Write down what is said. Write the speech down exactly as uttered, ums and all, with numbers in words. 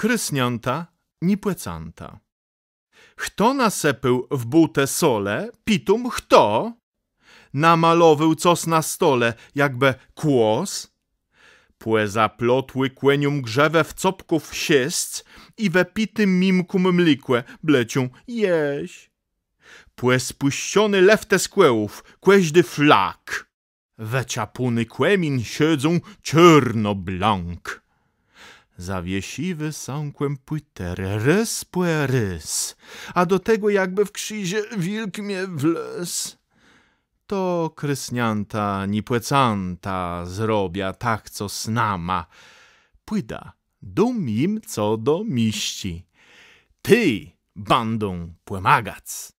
Krôsniãta niepòcãta. Chto nasëpôł w bùtã solë, pitóm, chto? Namalowôł cos na stole, jakbë kłos? Pòzaplotłë kònióm grzëwë w copków szesc i wëpité mimkóm mlékò blëczą jesz. Pòspùszczony lëftë z kòłów, kòżdi flak. Wëczapóny kòmin sedzą czôrno blank. Zawiesziwô sã kòmpùter rôz pò rôz, a do tegò jakbë w krziże wilk mie wlôzł. To krôsniãta niepòcãta zrobia tak, co z nama. Pùdã, dóm jim co do miszczi. Ti bãdą pòmagac.